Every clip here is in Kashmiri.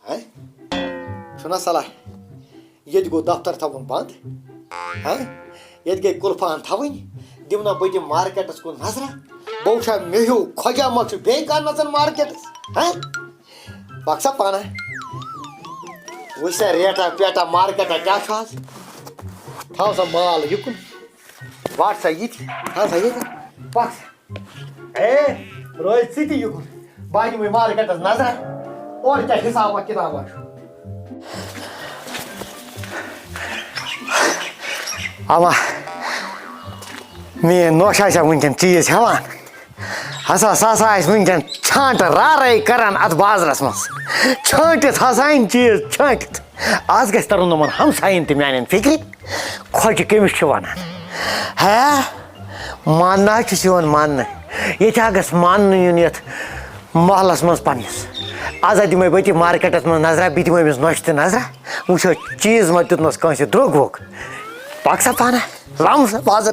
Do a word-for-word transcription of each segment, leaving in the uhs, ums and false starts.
ہے؟ چھُنا صلاح؟ ییٚتہِ گوٚو دفتر تھاوُن بنٛد۔ ہے؟ ییٚتہِ گٔے قُلفان تھاوٕنۍ۔ دِمہٕ نا بہٕ تہِ مارکیٹس کُن نظرہ۔ بہٕ وٕچھا مےٚ ہیوٗ خۄجا ما چھُ بیٚیہِ کانٛہہ نژان مارکیٹس۔ ہے؟ پکھ سا پانہ۔ وٕچھ سا ریٹا پیٹا مارکیٹا کیٛاہ چھُ آز۔ تھاو سا مال یُکُن۔ وَٹ سا یہِ تہِ۔ تھاو سا یہِ تہِ۔ پکھ سا۔ اے، روز ژٕ تہِ یُکُن۔ بہٕ دِمَے مارکیٹس نظرہ۔ اورٕ کیٛاہ حسابا کِتابا چھُ۔ اوا، میٲنۍ نوش آسیا وٕنکیٚن چیٖز ہٮ۪وان؟ ہسا، سُہ ہسا آسہِ وٕنکیٚن چھانٹہٕ رارے کران اتھ بازرس منٛز۔ چھانٹِتھ ہسا أنۍ چیٖز چھانٹِتھ۔ از گژھِ ترُن یِمن ہمساین تہِ میانٮ۪ن فکرِ۔ خۄجہِ کٔمِس چھِ ونان؟ ہے، ماننہٕ حظ چھُس یِوان ماننہٕ۔ ییٚتہِ ہا گژھِ ماننہٕ یُن یتھ محلس منٛز پننِس۔ از ہا دِمے بہٕ تہِ مارکیٹس منٛز نظرا، بیٚیہِ دِمے أمِس نۄشہِ تہِ نظرا۔ وٕچھو چیٖز ما دیُتنس کٲنٛسہِ درٛوگ ووگ۔ پکھ سا پانہ، لم سا بازر۔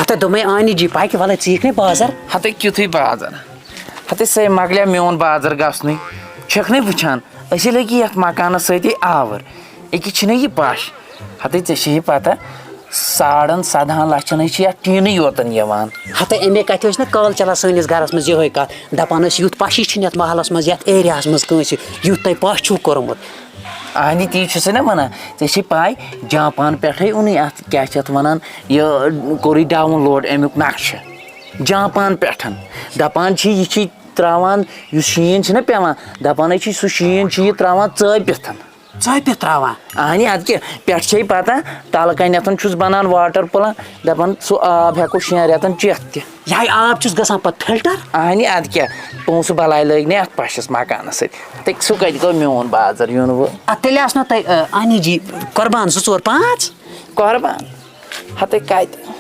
ہتہ دوٚپمَے آنی جی پاکہِ، وَلَے ژٕ یِکھ نے بازر۔ ہتے کیُتھُے بازر، ہتے سَے مۄکلیو میون بازر گژھنُے۔ چھَکھ نے وٕچھان، أسے لٔگۍ یَتھ مکانَس سۭتی آوٕر۔ أکِس چھِنہ یہِ پَش، ہتے ژےٚ چھے یہِ پَتہ، ساڑَن سَدہَن لَچھَن ہٕنٛز چھِ یَتھ ٹیٖنٕے یوتَن یِوان۔ ہتہ اَمے کَتھِ ٲسۍ نہ کالہٕ چلان سٲنِس گَرَس منٛز یِہوٚے کَتھ، دَپان ٲسۍ، یُتھ پَشی چھِنہٕ یَتھ محلَس منٛز، یَتھ ایریاہَس منٛز کٲنٛسہِ، یُتھ تۄہہِ پَش چھُو کوٚرمُت۔ اہنی تی چھُسے نہ وَنان، ژےٚ چھے پَے، جاپان پٮ۪ٹھَے اوٚنُے اَتھ، کیٛاہ چھِ اَتھ وَنان، یہِ کوٚرُے ڈاوُن لوڈ اَمیُک نقشہٕ جاپان پٮ۪ٹھ۔ دَپان چھِ، یہِ چھِ ترٛاوان، یُس شیٖن چھِنہ پٮ۪وان، دَپان ہے چھِ، سُہ شیٖن چھِ یہِ ترٛاوان ژٲپِتھ۔ ژٲپِتھ ترٛاوان؟ اہنی، اَدٕ کیٛاہ، پٮ۪ٹھ چھے پَتہ، تَلہٕ کَنٮ۪تھ چھُس بَنان واٹر پٕلانٹ، دَپان سُہ آب ہٮ۪کو شٮ۪ن رٮ۪تَن چٮ۪تھ تہِ۔ یِہوٚے آب چھُس گژھان پَتہٕ فِلٹر؟ اہنی، اَدٕ کیٛاہ، پونٛسہٕ بَلاے لٲگۍ نہٕ اَتھ پَشَس مکانَس سۭتۍ۔ تہٕ سُہ کَتہِ گوٚو میون بازر یُن وۄنۍ؟ اَدٕ تیٚلہِ آسہٕ نا تۄہہِ، آ، اَنہِ جی قۄربان زٕ ژور پانٛژھ؟ قۄربان؟ ہَتَے کَتہِ؟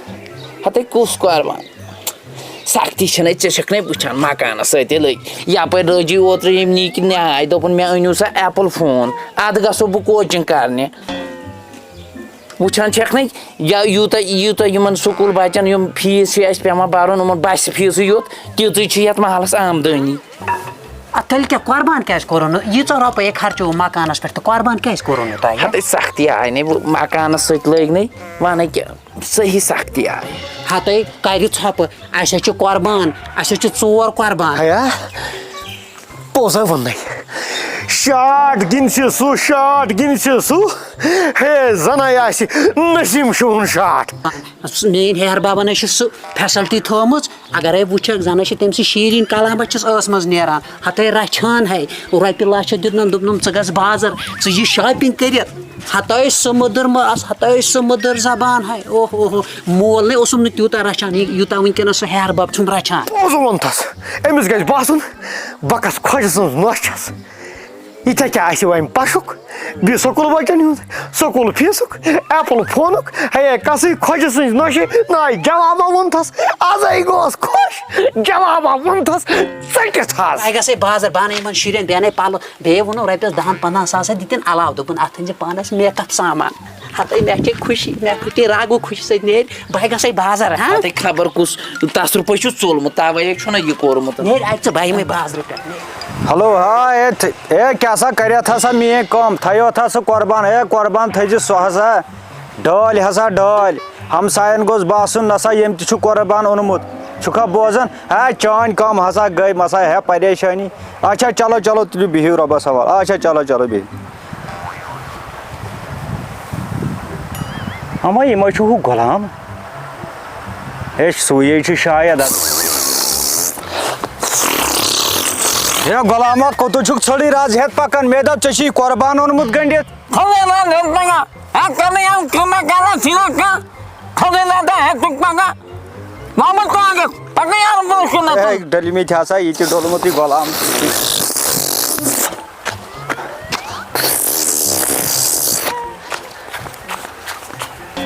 ہَتَے کُس قۄربان؟ سختی چھَنَے، ژےٚ چھَکھ نے وٕچھان مکانَس سۭتۍ لٔگۍ۔ یَپٲرۍ رٲجی اوترٕ ییٚمۍ نِکۍ نِہاے، دوٚپُن، "مےٚ أنِو سا ایپل فون، اَتھ گژھو بہٕ کوچِنٛگ کَرنہِ۔" وٕچھان چھَکھ نے، یا یوٗتاہ، یوٗتاہ یِمَن سکوٗل بَچَن یِم فیٖس چھِ اَسہِ پٮ۪وان بَرُن، یِمَن بَسہِ فیٖسٕے یوت، تیٖژٕے چھِ یَتھ محلَس آمدٲنی۔ اَدٕ تیٚلہِ کیٛاہ، قۄربان کیٛازِ کوٚرُن نہٕ؟ ییٖژاہ رۄپَے ہے خرچوو مکانَس پٮ۪ٹھ تہٕ قۄربان کیٛازِ کوٚرُن نہٕ تۄہہِ؟ ہَتَے سختی آے نے وۄنۍ مکانَس سۭتۍ لٔگۍ نے، وَنَے کیٛاہ، صحیح سختی آے۔ ہَتَے کَرِ ژھۄپہٕ، اَسہِ ہے چھُ قۄربان، اَسہِ ہے چھُ ژور قۄربان۔ ہیا، پوٚز ہا ووٚنُے۔ شاٹ گِنٛدِ سُہ، شاٹ گِنٛدِ سُہ۔ ہے، زَنَے آسہِ نسیٖم شوٗہُن شاٹ۔ میٛٲنۍ ہیہَر بابَن ہے چھِ سُہ فیسلٹی تھٲومٕژ، اگرے وٕچھکھ، زَن چھِ تٔمۍ سٕنٛز شیٖرِن کلام چھِس ٲسمٕژ نیران۔ ہَتَے رَچھان ہے، رۄپیہِ لَچھ دیُتنَم، دوٚپنَم، "ژٕ گژھ بازر، ژٕ یہِ شاپِنٛگ کٔرِتھ۔" ہَتَے سُہ مٔدٕر مہ-، اَس ہَتَے سُہ مٔدٕر زبان ہے۔ اوہ، اوہ، اوہ، مول نے اوسُم نہٕ تیوٗتاہ رَچھان، یہِ-، یوٗتاہ وٕنکیٚنَس سُہ ہیہَر بَب چھُم رَچھان۔ پوٚز ووٚنتھَس، أمِس گژھِ باسُن، بہٕ کَس خۄجہِ سٕنٛز نۄش چھَس۔ یہِ ژےٚ کیٛاہ آسہِ وۄنۍ پَشُک؟ بیٚیہِ سکوٗل بَچَن ہُنٛد، سکوٗل فیٖسُک، ایپل فونُک۔ ہے، کَسٕے خۄجہِ سٕنٛزِ نۄشہِ ناے جوابا ووٚنتھَس۔ اَزَے گوس خۄش، جوابا ووٚنتھَس، ژٔٹِتھ حظ۔ تۄہہِ گژھِ بازر، بہٕ اَنہٕ یِمَن شُرٮ۪ن بیٚیہِ اَنَے پَلو، بیٚیہِ ووٚنُم رۄپیَس دَہَن پنٛدہَن ساسَن دِتِن علاوٕ، دوٚپُن، "اَتھ أنۍ زِ پانَس میک اپ سامان۔" ہَتَے مےٚ چھے خوشی، مےٚ پھٕٹے راگو خوشی سۭتۍ نیرِ، بہٕ ہے گژھَے بازر، ہاں؟ پَتہٕ خبر کُس تصرُفے چھُ ژوٚلمُت، تَوَے چھُنہ یہِ کوٚرمُت۔ نیرِ اَتہِ ژٕ بہٕ یِمَے بازرٕ پٮ۪ٹھ، نیرِ۔ ہیلو، ہا، اے، تھ-، اے، کیٛاہ سا کَریتھ ہسا میٛٲنۍ کٲم؟ تھٲیوتھ ہسا قۄربان، اے، قۄربان تھٲیزِ سُہ ہسا ڈٲلۍ ہسا ڈٲلۍ۔ ہمساین گوٚژھ باسُن، نہ سا، ییٚمۍ تہِ چھُ قۄربان اوٚنمُت۔ چھُکھا بوزان؟ ہے، چٲنۍ کٲم ہسا گٔے، مسا ہے پریشٲنی۔ اچھا، چلو، چلو، تُلِو، بِہِو رۄبَس حوالہٕ۔ اچھا، چلو، چلو، بِہِو۔ اما، یہِ ما چھُ ہُہ غلام؟ ہے، سُے چھُ شاید۔ ہے غلاما، کوٚتُے چھُکھ ژھٔڑٕے رز ہٮ۪تھ پکان؟ مےٚ دوٚپ، ژےٚ چھُے قۄربان اوٚنمُت گٔنڈِتھ۔ خۄداے ما دوٚپ پگاہ، ہے، کَمٕے آو کَمہ کَران ژھٕنان کانٛہہ۔ خۄداے ما دَپہِ، ہے، ژٕ پگاہ، محمد کانٛگٕر، پگاہ یارٕ برونٛہہ کُن نَتہٕ۔ ہے، ڈٔلمٕتۍ ہسا، یہِ تہِ ڈوٚلمُتٕے غلام۔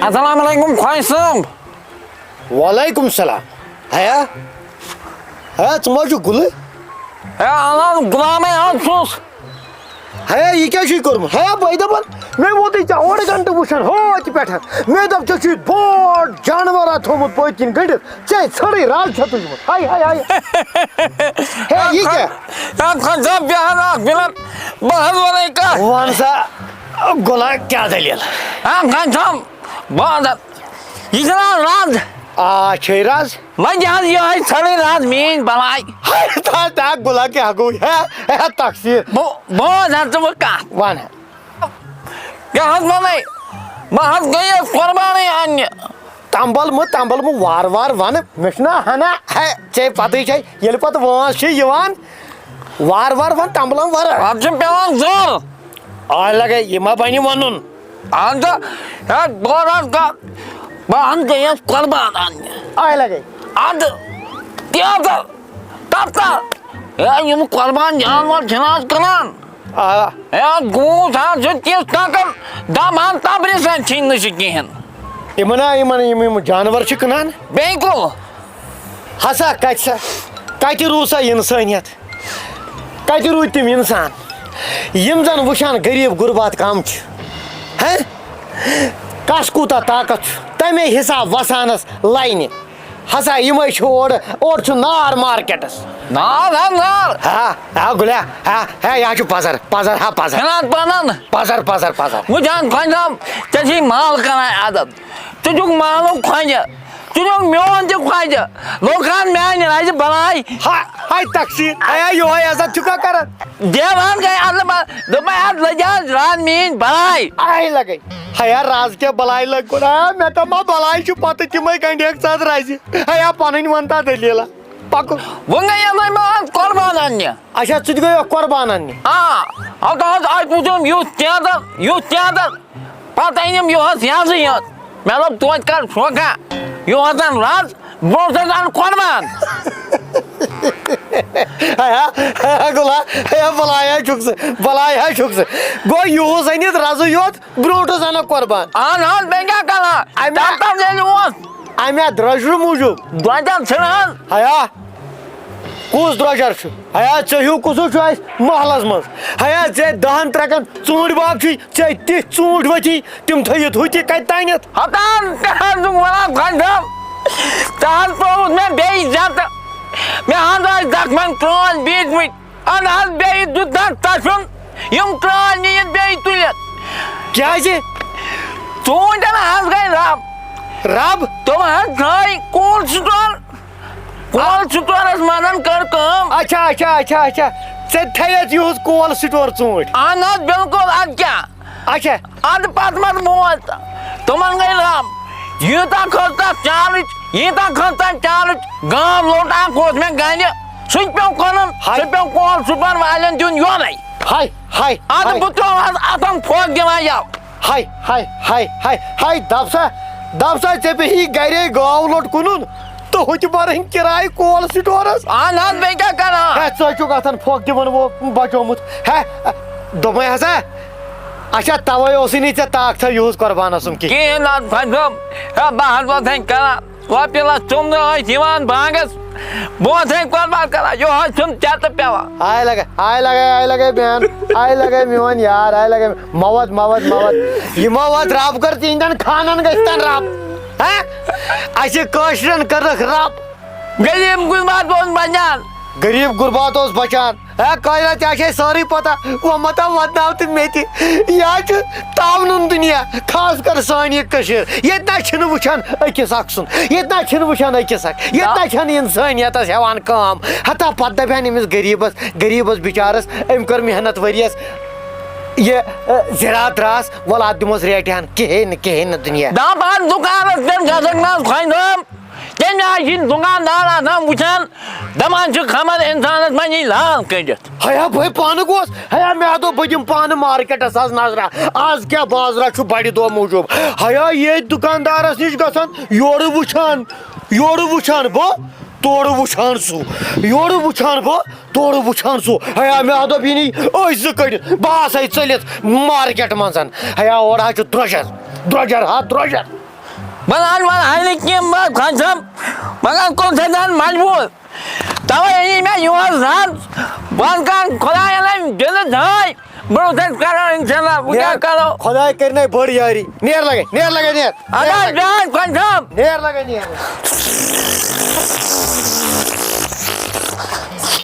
السلام علیکم، خۄش صٲب۔ وعلیکم السلام۔ ہیا، ہیا، ژٕ ما چھُکھ گُلہٕ؟ ہے، اَہَن حظ، غلامے حظ چھُس۔ ہیا، یہِ کیٛاہ چھُے کوٚرمُت؟ ہیا، بہٕ دَپان، مےٚ ووتُے ژےٚ اوٚڑ گنٹہٕ وٕچھان ہوتہِ پٮ۪ٹھ۔ مےٚ دوٚپ، ژےٚ چھُے بوٚڑ جانورا تھوٚمُت پٔتۍ کِنۍ گٔنٛڈِتھ، ژےٚ ژھٔرٕے رز چھےٚ تُجمٕژ۔ ہاے، ہاے، ہاے۔ ہے، یہِ کیٛاہ؟ ہے، خۄدا صٲب، بیٚہہ حظ اکھ منٹ، بہٕ حظ وَنَے کَتھ۔ وَن سا، گۄلا، کیٛاہ دٔلیٖل؟ ہے، خۄدا صٲب، بہٕ حظ، یہِ چھِنہٕ حظ رز؟ آ، چھے رز۔ وۄنۍ دِ حظ یِہوٚے ژھٔرٕے رز میٛٲنۍ بلاے۔ ہے، تا، تا، گۄلا، کیٛاہ گوٚو؟ ہے، ہے، تقصیٖر۔ بہٕ، بہٕ حظ ہٮ۪ژٕ وۄنۍ کَتھ۔ وَن۔ کیٛاہ حظ وَنَے؟ بہٕ حظ گٔیَس قۄربانٕے اَننہِ۔ تمبل مہٕ، تمبل مہٕ، وارٕ وارٕ وَنہٕ۔ مےٚ چھُنہ ہنا، ہے، ژےٚ پَتہٕے چھے، ییٚلہِ پَتہٕ وٲنٛس چھِ یِوان، وارٕ وارٕ وَن تمبلَن وَرٲے۔ اَتھ چھِ پٮ۪وان زور۔ آے لَگے، یہِ ما بَنہِ وَنُن۔ اَہَن سا، ہے، بہٕ حظ گا-، بہٕ حظ گٔیَس قۄربان اَننہِ۔ آے لَگے۔ اَدٕ کیٛاہ تہٕ تَتھ تہٕ، ہے، یِم قۄربان جانوَر چھِنہٕ حظ کٕنان۔ آ۔ ہے، گوٗژ حظ چھُ تِژھ نقل، دَپان تَبرِ سۭتۍ چھِنہٕ سُہ کِہیٖنۍ۔ یِمَن ہا، یِمَن، یِم، یِم جانوَر چھِ کٕنان۔ بِلکُل۔ ہسا کَتہِ سا، کَتہِ روٗز سا اِنسٲنیت؟ کَتہِ روٗدۍ تِم اِنسان، یِم زَن وٕچھان غریٖب غُربات کَم چھِ؟ ہے؟ کَس کوٗتاہ طاقت چھُ، تَمے حِساب وَسانَس لاینہِ۔ ہسا یِمے چھِ اورٕ، اورٕ چھُ نار مارکیٹس۔ نار ہا نار۔ ہا، ہا، گُلیا، ہا، ہا، یہِ ہا چھُ پزر، پزر ہا پزر۔ چھِنہٕ اَتھ بنان؟ پزر، پزر، پزر۔ وٕچھ ہن خۄجہِ صٲب، ژےٚ چھُے مال کران عزت۔ ژٕ چھُکھ مالُک خۄجہِ، ژٕ چھُکھ میون تہِ خۄجہِ۔ لوٚگ ہن میانہِ رزِ بلاے۔ ہا، ہاے تقسیٖم، ہیا یِہوٚے عزت چھُکھا کران؟ دیوان گٔے اَدٕ ما-، دوٚپمَے اَدٕ لٔج آز ران میٛٲنۍ بلاے۔ آے لگے۔ ہیا راز کیٛاہ بلاے لٔگ گۄڈٕ؟ آ، مےٚ کَم ما بلاے چھُ پَتہٕ تِمَے گنٛڈیکھ ژَد رَزِ۔ ہیا پَنٕنۍ وَن تا دٔلیٖلہ۔ پَکُن۔ وۄنۍ گٔے یَتھ وۄنۍ ما آز قۄربان اَننہِ۔ اچھا، ژٕ تہِ گٔیوکھ قۄربان اَننہِ؟ آ، ہَتہٕ حظ اَتہِ وٕچھُم یُتھ تینٛدر، یُتھ تینٛدر۔ پَتہٕ أنِم یُہُس یہِ حظ یہِ۔ مےٚ دوٚپ توتہِ کَر شوقا یُہُس اَن رَز۔ برونٛٹھ ٲسۍ اَنان قۄربان۔ ہیا، ہیا گوٚلا، ہیا بلاے ہا چھُکھ ژٕ، بلاے ہا چھُکھ ژٕ۔ گوٚو یُہُس أنِتھ رَزٕے یوت، برونٛٹھ اوس اَنان قۄربان۔ اَہَن حظ، بیٚیہِ کیٛاہ کَران؟ اَمہِ تَتھ تَتھ ییٚلہِ اوس۔ اَمہِ اَتھ درٛۄجرٕ موٗجوٗب۔ درٛۄجر چھِنہٕ حظ۔ ہیا، کُس درٛۄجر چھُ؟ ہیا، ژےٚ ہیوٗ کُس ہیوٗ چھُ اَسہِ محلَس منٛز؟ ہیا، ژےٚ دَہَن ترٛکَن ژوٗنٛٹھۍ باغ چھُے، ژےٚ تِتھۍ ژوٗنٛٹھۍ ؤتھی، تِم تھٲیِتھ ہُتہِ کَتہِ تانٮ۪تھ؟ ہتان تہِ حظ چھُکھ وَنان خۄجہِ صٲب، ژےٚ حظ ترٛووُتھ مےٚ بیٚیہِ زٮ۪تہٕ۔ مےٚ حظ ٲسۍ زخمَن کرٛٲنۍ بیٖٹھمٕتۍ۔ اَدٕ حظ بیٚیہِ دیُت نَکھ تَسُن، یِم کرٛٲنۍ نِیِتھ بیٚیہِ تُلِتھ۔ کیٛازِ؟ ژوٗنٛٹھٮ۪ن حظ گٔے رَب۔ رَب؟ تِم حظ ترٛٲے کولڈ سٹور۔ کولڈ سٹورَس منٛز کٔر کٲم۔ اچھا، اچھا، اچھا، اچھا۔ ژےٚ تھٲیِتھ یُہُس کولڈ سٹور ژوٗنٛٹھۍ؟ اَہَن حظ، بِلکُل، اَدٕ کیٛاہ؟ اچھا۔ اَدٕ پَتہٕ مَتہٕ موت۔ تِمَن گٔے رَب۔ ییٖژاہ کھٔژ تَتھ چارٕچ، ییٖژاہ کھٔژ تَتھ چارٕچ، گام لوٚٹ اَکھ اوس مےٚ گَرِ، سُہ تہِ پیوٚو کٕنُن، ہاے۔ سُہ پیوٚو کول سُپر والٮ۪ن دیُن یورَے۔ ہاے، ہاے، اَدٕ ہاے۔ بہٕ ترٛووہَس اَتھَن پھۄکھ دِوان یَوٕ۔ ہاے، ہاے، ہاے، ہاے، ہاے، دَپ سا، دَپ سا، ژےٚ پیٚیی گَرے گاو لوٚٹ کٕنُن تہٕ ہُتہِ بَرٕنۍ کِراے کول سٹورَس۔ اَہَن حظ، بیٚیہِ کیٛاہ کَران؟ ہے، ژٕ ہے چھُکھ اَتھَن پھۄکھ دِوان وو-، بَچومُت۔ ہے، دوٚپمَے ہسا، اچھا، توے اوسُے نہٕ ژےٚ طاقتھا یُہُس قۄربان آسُن کینٛہہ۔ کِہیٖنۍ نہ حظ، خۄجہِ صٲب۔ ہے، بہٕ حظ اوسَے کران، رۄپیہِ لَچھ ژوٚمنہٕ ٲسۍ یِوان بانٛگَس، بہٕ اوسَے قۄربان کران، یِہوٚے چھُم ژےٚ تہٕ پٮ۪وان۔ آے لگے، آے لگے، آے لگے میون، آے لگے میون یار، آے لگے موت، موت، موت۔ یہِ موت رب کر تِہِنٛدٮ۪ن خانن گژھِ تن رب۔ ہہ؟ اَسہِ کٲشرٮ۪ن کٔرٕکھ رب۔ غریٖب غُربات اوس بچان۔ غریٖب غُربات اوس بچان۔ ہے، کٲشرٮ۪ن تہِ چھے سٲرٕے پتہ۔ وۄنۍ مہ تھاو وۄدناو تہٕ مےٚ تہِ۔ یہِ حظ چھُ تاونُن دُنیا، خاص کر سٲنۍ یہِ کٔشیٖر۔ ییٚتہِ نہ چھِنہٕ وٕچھان أکِس اکھ سُنٛد۔ ییٚتہِ نہ چھِنہٕ وٕچھان أکِس اکھ۔ ییٚتہِ نہ چھَنہٕ اِنسٲنیتس ہٮ۪وان کٲم۔ ہتا پتہٕ دَپہِ ہن أمِس غریٖبس، غریٖبس بِچارس، أمۍ کٔر محنت ؤریَس۔ یہِ، ٲ، زِراعت درٛاس، وَلہٕ اَتھ دِموس ریٹہِ ہن۔ کِہیٖنۍ نہٕ، کِہیٖنۍ نہٕ دُنیا۔ دَپ اَتھ دُکانس پٮ۪ٹھ گژھکھ نہ حظ خۄنہِ صٲب؟ تَمہِ آیہِ چھِنہٕ دُکاندار آسان وٕچھان، دَپان چھِ خبر اِنسانَس ما یی لال کٔڑِتھ۔ ہیا بہٕ پانہٕ گوس، ہیا مےٚ ہا دوٚپ بہٕ دِمہٕ پانہٕ مارکیٹَس آز نظرہ، آز کیٛاہ بازرا چھُ بَڑِ دۄہ موٗجوٗب۔ ہیا ییٚتہِ دُکاندارَس نِش گژھان، یورٕ وٕچھان، یورٕ وٕچھان بہٕ، تورٕ وٕچھان سُہ، یورٕ وٕچھان بہٕ، تورٕ وٕچھان سُہ۔ ہیا مےٚ ہا دوٚپ یہِ نی أسۍ زٕ کٔڑِتھ، بہٕ آسَے ژٔلِتھ مارکیٹ منٛز۔ ہیا اورٕ حظ چھُ درٛۄجَر، درٛۄجَر ہا درٛۄجَر۔ بہٕ نہ حظ وَنہٕ ہا نہٕ کینٛہہ، بہٕ کھسَم، مگر کوٚر سَتَن مجبوٗر۔ توے أنی مےٚ یور زن۔ بہٕ کرٕ خۄداین أمۍ دِلہٕ دٲے۔ برونٛہہ سۭتۍ کرو انشاءاللہ۔ وۄنۍ کیٛاہ کرو؟ خۄداے کٔرِنَے بٔڑ یٲری۔ نیر لگے، نیر لگے، نیر۔ ادا جان، خۄش صٲب۔ نیر لگے، نیر۔